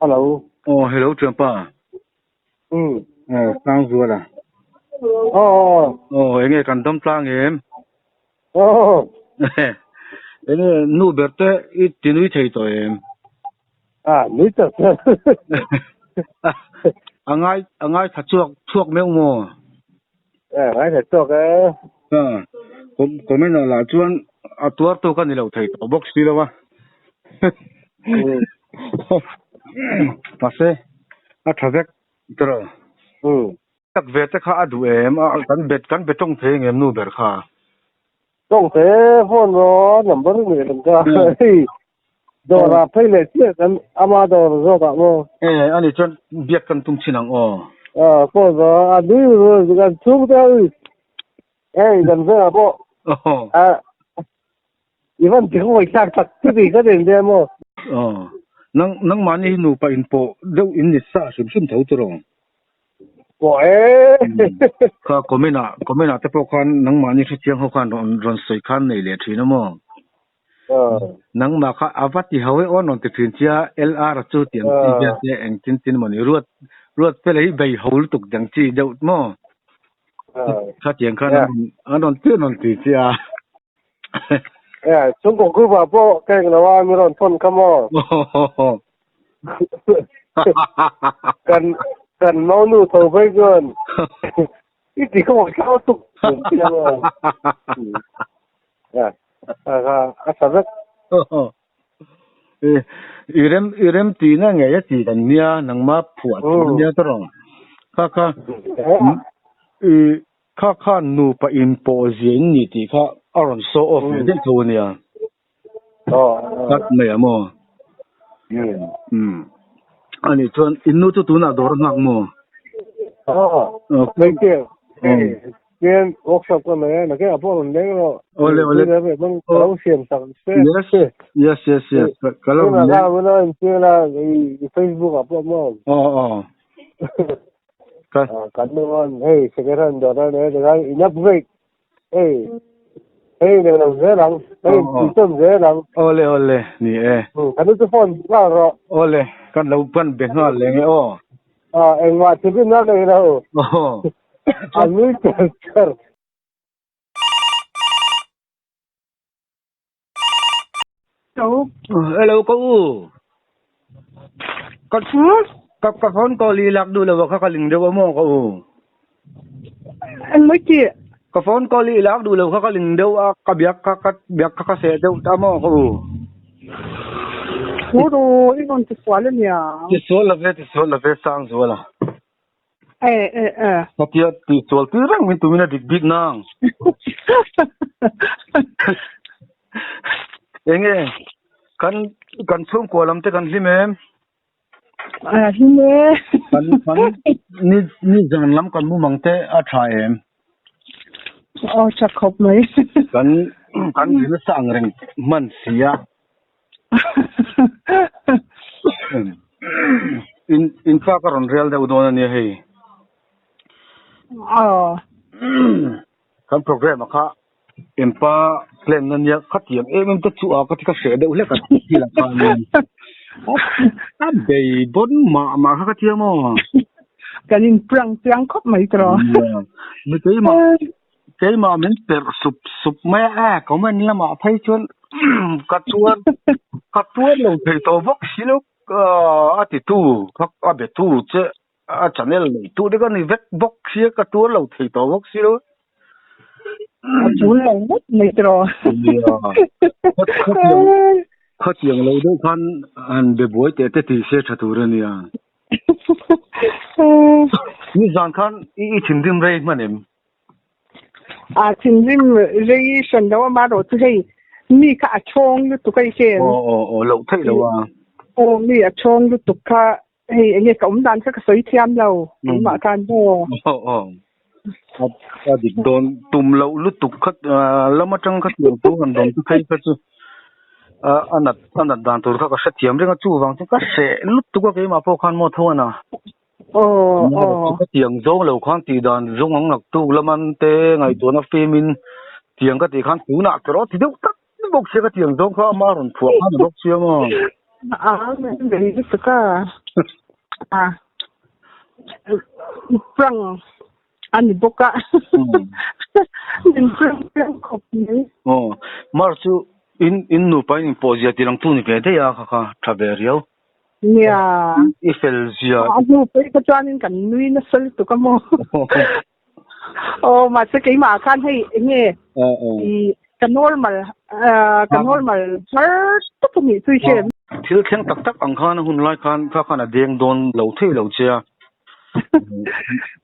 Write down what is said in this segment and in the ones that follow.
Hello. Aw hello thianpa. Umm. Aw Sangzuala. Aw. Aw enge kan dam tlang em? Aw. Enge nu ber te i ti nui thei tawh em? A nui tak tak. A ngai a ngai tha chhuak chhuak meuh maw? A ngai tha chhuak e. A comment ah lah chuan a tuar tu ka ni lo thei tawh bawk si lo a. Mahse a tha vek tawh. Tak ve te kha a duh em? Kan bet kan be tawng thei ang em nu ber kha? Tawng thei e, phone rawh number nei reng ka. Hei dawr ah phei leh chiah kan ama dawr zawk ah maw. E ani chuan biak kan tum chin ang aw. A phone rawh a nui ru kan chhung te ui hei kan veng ah pawh a i van ti hawi thlak tak chuti ka den ve maw. Aw nang nangmahni hi nupa in pawh deuh in ni sa hrim hrim tho tawh rawh. Pawh e. Kha comment ah comment ah te pawh khan nangmahni hrechiang ho khan rawn rawn sawi khan nei leh thin a maw. Nangmah kha a va ti ho e aw rawn ti thin chia LR chu tih ang chi vel te eng tin tin maw ni ruat ruat fela hi bei ho lutuk dang chi deuh maw. Khatiang khan an rawn ti rawn ti chia. Chhungkaw group ah pawh ka eng lo a mi rawn thawn kha maw. Kan kan maunu tho phei chuan i ti khaw thlau tuk a tha vek. I rem i rem tihna ngei a tih kan nia nangma phuah tur ania ta rawh. Kha kha i Kha khan nupa inpawh zia in ni tih kha a rawn show off leh daih tho a nia. Cut mai a maw? Umm. Ani chuan in nu chu tunah dawr a nghak maw? Awle awle. Yes yes yes yes ka lo rawn leng. Aw aw. Ka Kan nu an hei second hand dawr a nei tikhan in upgrade hei hei nei lo zel ang hei tui tawn zel ang. Awle awle ni e. Kan nu chu phone nghal rawh. Awle kan lo pan be nghal leng e aw. Engmah thil na nei lo. A nui char char. Hello. Hello ka u. Ka ka ka phone call i lak duh lo kha ka ling deuh a maw ka u. Eng mai ti? Ka phone call i lak duh lo kha ka ling deuh a ka biak kha ka biak kha ka seh deuh ta maw ka u. Thu ru i rawn ti sual a nia. Ti sual love ti sual love sang zual a. E e e. Khatia ti sual tir reng min tumin a dik bik nang. Enge kan kan chhungkua lam te kan hlim em? A hlim e. Kan kan ni ni zan lam kan mumang te a tha em? Aw tha khawp mai. Kan kan ri nasa ang reng hman sia. In in pa ka rawn rel deuh dawn a nia hei. Aw. Kan program a kha in pa plan na nia khatiang em em te chu a ka ti ka hreh deuh hlek a ti la khan a bei bawn mah mah kha ka tia maw. Kan in prank chiang khawp mai tawh. Mi keimah Keimah min perh sup sup mai a, comment lamah phei chuan ka tuar ka tuar lo thei tawh bawk si lo a titu kha a betu che a channel neitu te ka ni vek bawk sia ka tuar lo thei tawh bawk si lo. A tul lo ngawt mai tiraw. Nia, khatiang lo deuh khan han be buai teh te tih se tha tur a nia. Nizan khan i thinrim rei hman em? A thinrim rei hran lo ama erawh chu hei mi kha a chhawng lutuk a i chen. Aw aw aw loh theih lo a. Aw mi a chhawng lutuk kha hei enge ka awm dan kha ka sawi thiam lo keimah khan maw. Aw aw a dik dawn tum loh lutuk kha lam atang kha tiang thu han dawn chu phei kha chu a nat a nat dan tur kha ka hrethiam reng a chuvang chu ka hreh lutuk a keimah pawh khan maw tho a na. Aw aw. Ka tiang zawng lo khan tih dan zawng ang naktuk laman te ngaihtuahna fimin tiang ka tih khan tunah ka rawh ti deuh tak bawk sia ka tiang zawng kha ama rawn phuah khan a bawk sia maw. A mai lutuk a. A prank a ni bawk a min prank chiang khawp mai. Aw mar chu in in nupa in inpawh zia tih lang tu ni ve daih a kha kha tha ve riau. Nia. I fel zia. A hnu pawh kha chuanin kan nui nasa lutuk a maw. Aw mahse keimah ah khan hei eng nge i ka normal ka normal har tak a nih chu i hre em? Thil thleng tak tak ang khan a hun lai khan kha khan a deng dawn lo thei lo che a.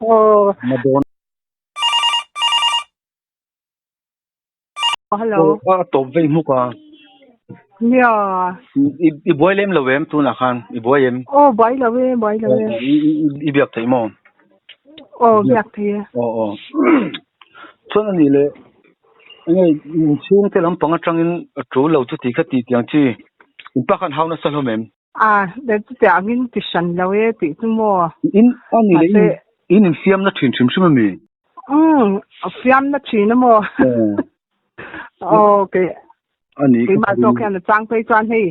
Aw. Na dawn. Hello. A tawp vei hmuk a. Nia. I buai lem lo em tunah khan i buai em? Aw buai lo e buai lo e. I biak theih maw? Aw biak thei e. Aw aw. Chuan a nih leh enge inchhungte lampang atangin a tul lo chu tih kha tih tiang chi in pa khan hau nasa hlawm em? A chutiang angin ti hran lo e tih chu maw? In a nih leh in infiamna thin hrim hrim a mi? Umm fiamna thin a maw? Aw kei A nih keimah zawk hian a chang phei chuan hei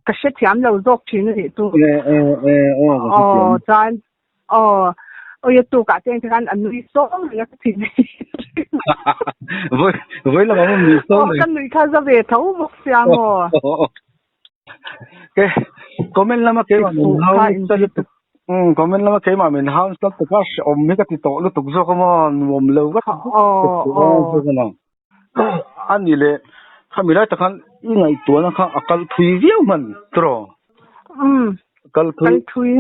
ka hrethiam lo zawk thin a nih chu. Aw chuan Aw, awi a tukah te ang khan a nui sawng reng a ka thin hi. Vawi, vawi lamah pawh nui sawng reng. Aw, ka nui kha za ve tho bawk sia maw. Ke, comment lama keimah min hau nasa lutuk. Um, comment lama keimah min hau nasa lutuk a, hrehawm hi ka ti tawh lutuk zawk a maw, nuam lo ka ti Aw, aw. A ni le, khami lai tak khan i ngaihtuahna kha a kal thui viau hman tiraw? Umm, kal thui. Kal thui.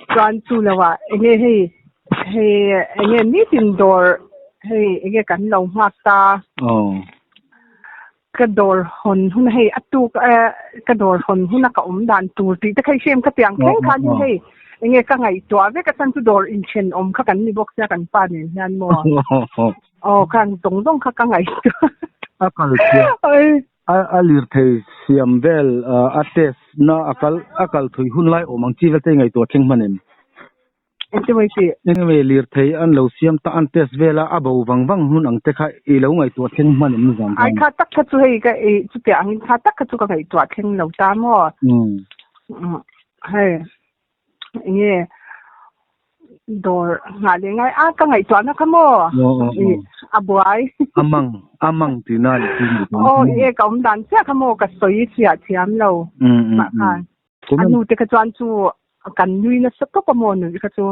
Chuan chu lo ah enge hei hei enge nitin dawr hei enge kan lo nghak ta. Aw. Ka dawr hawn hun hei a tuk ka dawr hawn huna ka awm dan tur tih te kha i hrem ka tiang thleng khan hi hei enge ka ngaihtuah vek a chan chu dawr inthen awm kha kan ni bawk sia kan pa nen hian maw aw khan zawng zawng kha ka ngaihtuah a kal thiam a lirthei siam vel a test na a kal a kal thui hun lai awm ang chi vel te i ngaihtuah thleng hman em? Engti mai tih? Anyway, lirthei an lo siam ta, an test vel a, a bo vang vang hun ang te kha i lo ngaihtuah thleng hman em zan Ai kha tak kha chu hei ka ei chutiang angin kha tak kha chu ka ngaihtuah thleng lo ta maw? Umm. Hei enge dawr nghah leh ngai a ka ngaihtuahna kha maw? A buai. A mang, a mang tihna leh chu ngaihtuahna. Aw i e ka awm dan chiah kha maw ka sawi chhiah thiam lo. Umm. Khan. A nu te kha chuan chu kan nui nasa tawp a maw nui kha chu.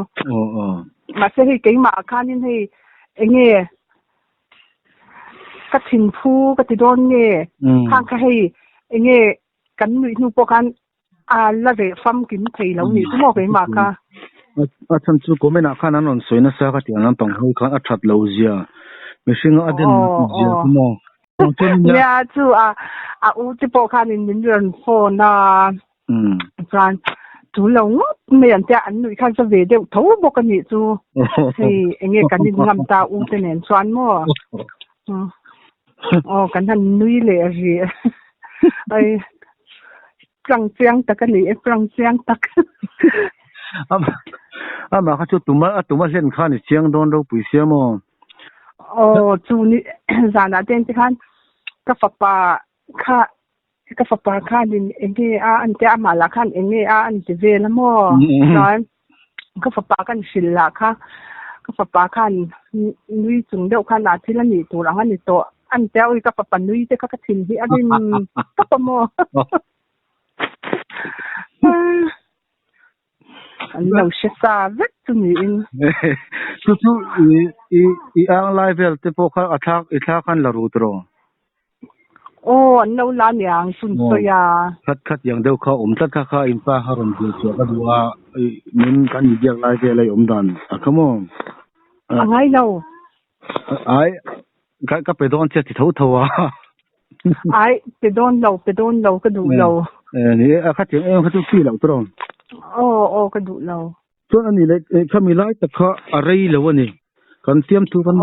Mahse hei keimah ah khanin hei enge ka thinphu ka ti dawn nge khang kha hei enge kan nuih hnu pawh khan a la reh famkim thei lo nih chu maw keimah kha. A chhan chu comment ah khan an rawn sawi nasa ka tih ang lampang ho khan a that lo zia mihring a den zia chu maw. Nia chu a a u te pawh khanin min rawn phone a. Chuan chu lo ngawt mai an tia an nuih khan sa ve deuh tho bawk a nih chu. Hei enge kan in ngam ta u te nen chuan maw. Aw kan han nui leh rih. Ai tlang chiang tak a ni e tlang chiang tak. Amah kha chu tuma a tuma hlen khan i chiang dawn ropui sia maw. Aw chu ni zanah te te khan ka fapa kha ka fapa khanin enge a an tia amah lah khan enge a an ti vel a maw chuan ka fapa kan hrilh lah kha ka fapa khan nui chung deuh khan a thil a nih tur ang a ni tawh an tia ui ka fapa nui te kha ka thin hi a rim tawp a maw an lo hre sa vek chu niin chu chu i i i ang lai vel te pawh kha a thlak i thla khan la ru tawh Aw, an lo la niang chun sawi a. Khat khat yang deuh kha awm tlat kha kha in pa kha rawn biak chhuah ka duh a, min kan inbiak lai vel a i awm dan a kha maw? A ngai lo. Ai, ka ka pe dawn che ti tho tho a. Ai, pe dawn lo, pe dawn lo, ka duh lo. Ni e, a khatiang em kha chu chi loh tawh. Aw, aw, ka duh lo. Chuan a ni leh khami lai tak kha a rei lo a ni. Kan fiamthu kan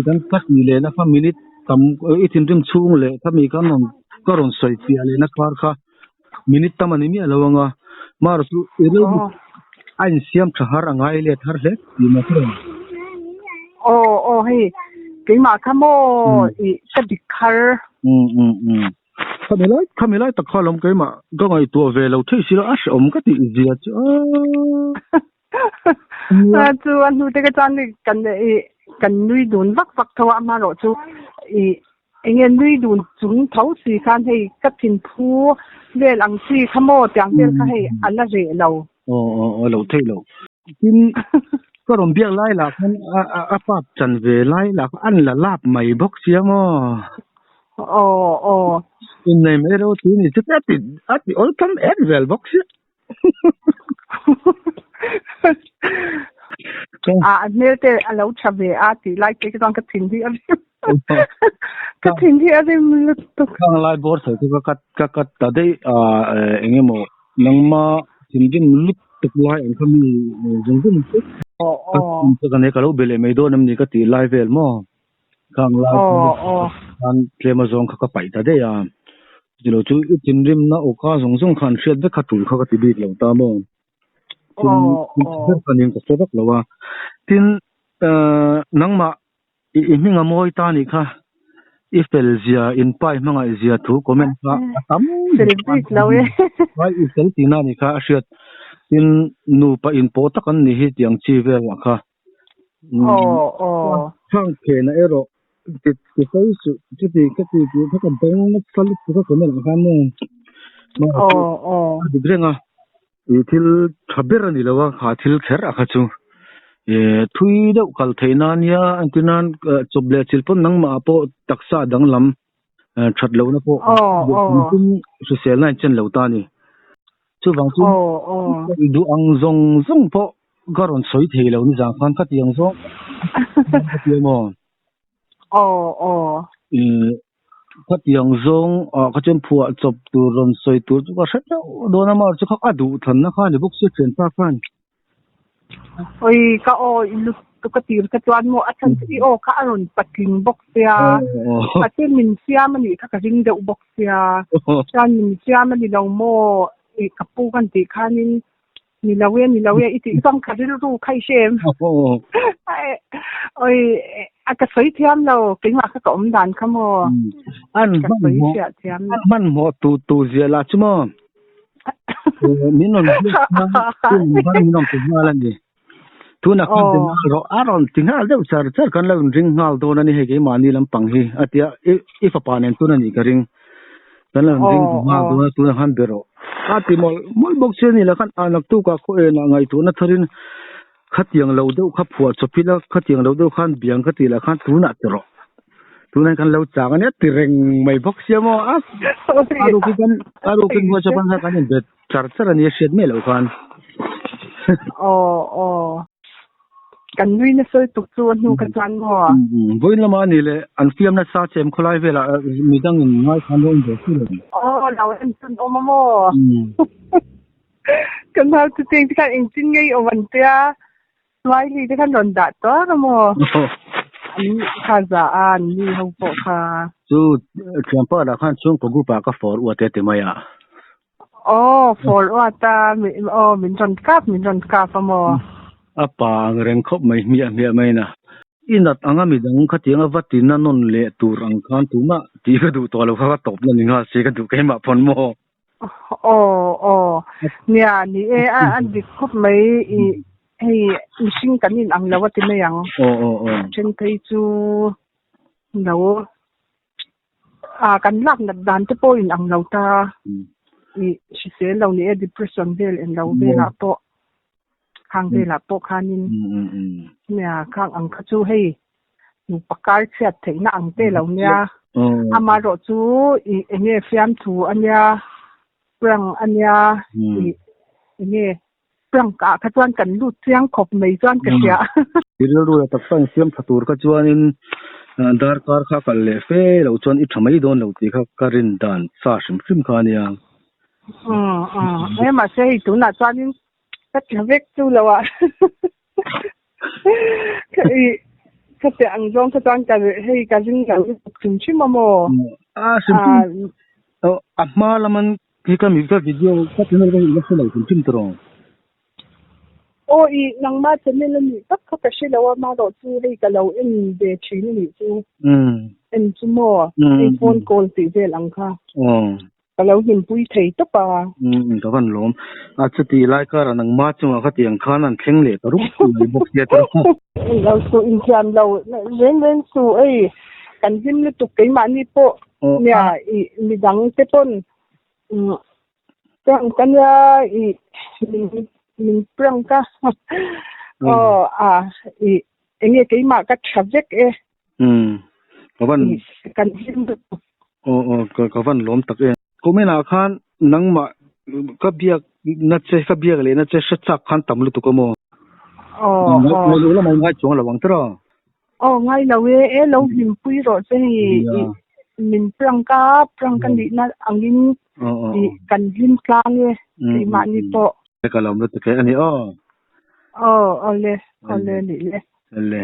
kan ka ti lehna kha minute tam i thinrim chhung leh khami kan rawn ka rawn sawi fiah lehna kar kha minute tam a ni miah lo ang a. Mara chu i rei a insiam tha har a ngai let har hle tih mai ka rawn. Aw aw hei keimah kha maw i ka dik har. Um um um. Khami lai khami lai tak kha lawm keimah ka ngaihtuah ve lo thei si lo a hrehawm ka tih zia chu a. A chu a hnu te ka chuan kan i kan nui dun vak vak tho a amaherawhchu i enge nui dun chung tho si khan hei ka thinphu vel ang chi kha maw tiang vel kha hei a la reh lo. Aw aw aw lo thei lo. Tin ka rawn biak lai lah khan a a a pap chan ve lai lah kha an la lap mai bawk sia maw. Aw aw. Innei mai ro tih ni chu a ti a ti awlsam em zel bawk sia. A a hmel te a lo tha ve a tih lai te chuan ka thin hi a rim ka thin hi a rim lutuk. Khang lai bawr thei chu ka cut ka cut ta daih a eng emaw nangma thinrim lutuk lai ang kha mi zawng zawng chu ka nei ka lo be leh mai dawn em ni ka tih lai vel maw. Khang lai khan tlem a zawng kha ka paih ta daih a, chutilo chu i thinrimna awka zawng zawng khan hriat vek kha tul kha ka ti bik lo ta maw? Tin, ber ka ning ka hre vek lo a. Tin, nangmah i hming a mawi ta nih kha, i fel zia, in pai hmangaih zia thu comment kha a tam Fel bik lo e. Ai i fel tihna nih kha a hriat. Tin, nupa inpawh tak an nih hi tiang chi velah kha. Aw aw. Khang phena erawh ti ti fo suh chuti ka ti tih kha ka dawng nasa lutuk a comment ah khan maw. Aw aw. A dik reng a, i thil tha ber a ni lo a kha thil kher a kha chu e thui deuh kal theih nan nia entir nan chawp leh chilh pawn nangmah ah pawh taksa danglam that lohna pawh hriselna in chen lo ta a ni. Chuvang chu i duh ang zawng zawng pawh ka rawn sawi thei lo nizan khan ka ti ang zawng ka ti emaw? Ka ti ang zawng ah kha chuan phuah chawp tur rawn sawi tur chu ka hre deuh dawn a mahse kha a duh thanna kha a ni bawk sia thianpa khan. Oi ka aw i lut tu ka tir ka chuan maw a chhan chu i aw kha a rawn patling bawk sia mahse min siam a nih kha ka ring deuh bawk sia chuan min siam a ni lo maw i ka pu kan tih khanin ni lo e ni lo e i tih chuan ka rilru kha i hre em oi a ka sawi thiam lo keimah kha ka awm dan kha maw an ka sawi hriat thiam an hmanhmawh tu tu zia lah chu maw Min rawn biak khan i number min rawn pe nghal a ni. Tunah khan be nghal rawh, a rawn ti nghal deuh char char khan lo inring nghal dawn a ni hei keimahni lampang hi a ti a, i fapa nen chuan a nih ka ring. Kan lo inring nghal dawn a, tunah khan be rawh. A ti mawlh mawlh bawk che a ni lah khan a naktukah khaw enah ngaihtuahna tharin Khatiang lo deuh kha phuah chawp ila, khatiang lo deuh khan biang ka tih lah khan tunah ti rawh. Tunah kan lo chang ania ti reng mai bawk sia maw a. A rukin kan a rukin WhatsApp an kha kan inbe char char ania hriat miah loh khan. Aw aw. Kan nui nasa lutuk chu a hnu kha chuan maw. Vawiin lama a ni leh an fiam nasa chem khawlai velah midangin ngaithla an lo en ve si lo. Aw lo en chun awm a maw. Kan hau chu cheng te khan engtin nge i awm an tia smiley te khan rawn dah tawk a maw an kha za a an mi ho pawh kha. Chu thianpa lah khan chhungkaw group ah ka for uat e ti mai a. Aw for uat a aw min rawn kap min rawn kap a maw. A pa ang reng khawp mai hmiah hmiah mai na. I nat anga midang khatianga va ti na nawn leh tur ang khan tumah tih ka duh tawh lo kha ka tawp na ni nghal si ka duh keimah pawn maw. Aw aw nia ni e a a dik khawp mai i hei mihring kan in ang lo a ti mai ang aw aw aw then phei chu lo a kan lak nat dan te pawh in ang lo ta i hrisel lo ni e depression vel en lo velah pawh khang velah pawh khanin nia khang ang kha chu hei nupa kar chhiat theihna ang te lo nia. Amaherawh chu i enge fiamthu a nia, prank a nia, i enge prank ah kha chuan kan lut chiang khawp mai chuan ka hria. I rilru leh taksa insiam tha tur kha chuanin darkar kha kal leh fe lo chuan i tha mai dawn lo tih kha ka rin dan sa hrim hrim kha a nia. Umm mahse hei tunah chuanin ka tha vek chu lo ah. Ka teh ang zawng kha chuan ka hei ka ring lo lutuk hrim hrim a maw? A hrim hrim a hma laman hi ka mi ka video ka channel ka hi la hre lo hrim hrim tawh. Aw i nangma channel a nih tak kha ka hre lo a marawh chu hei ka lo en ve thin a nih chu. en chu maw hei phone call tih vel ang kha ka lo hlimpui thei tawp a. Ka van lawm. A chuti lai karah nangma chungah khatiang khan an thleng leh ta rup mai bawk sia tawh. Lo suh inthiam lo reng reng suh ei kan hlim lutuk keimahni pawh nia i midang te pawn Prank a nia i min min prank a aw a i enge keimah ka tha vek e. Umm ka van kan hlim lutuk. Aw aw ka ka van lawm tak em. Comment ah khan nangmah ka biak na che ka biak leh na che hre chak khan tam lutuk a maw. Aw aw. Ngaih lamah ngai chuang lo ang tiraw. Aw ngai lo e, e lo hlimpui rawh che hi min prank a, prank a nihna angin i kan hlim tlang e keimahni pawh. Ka lawm lutuk e a ni aw. Aw awle awle nih le. Awle.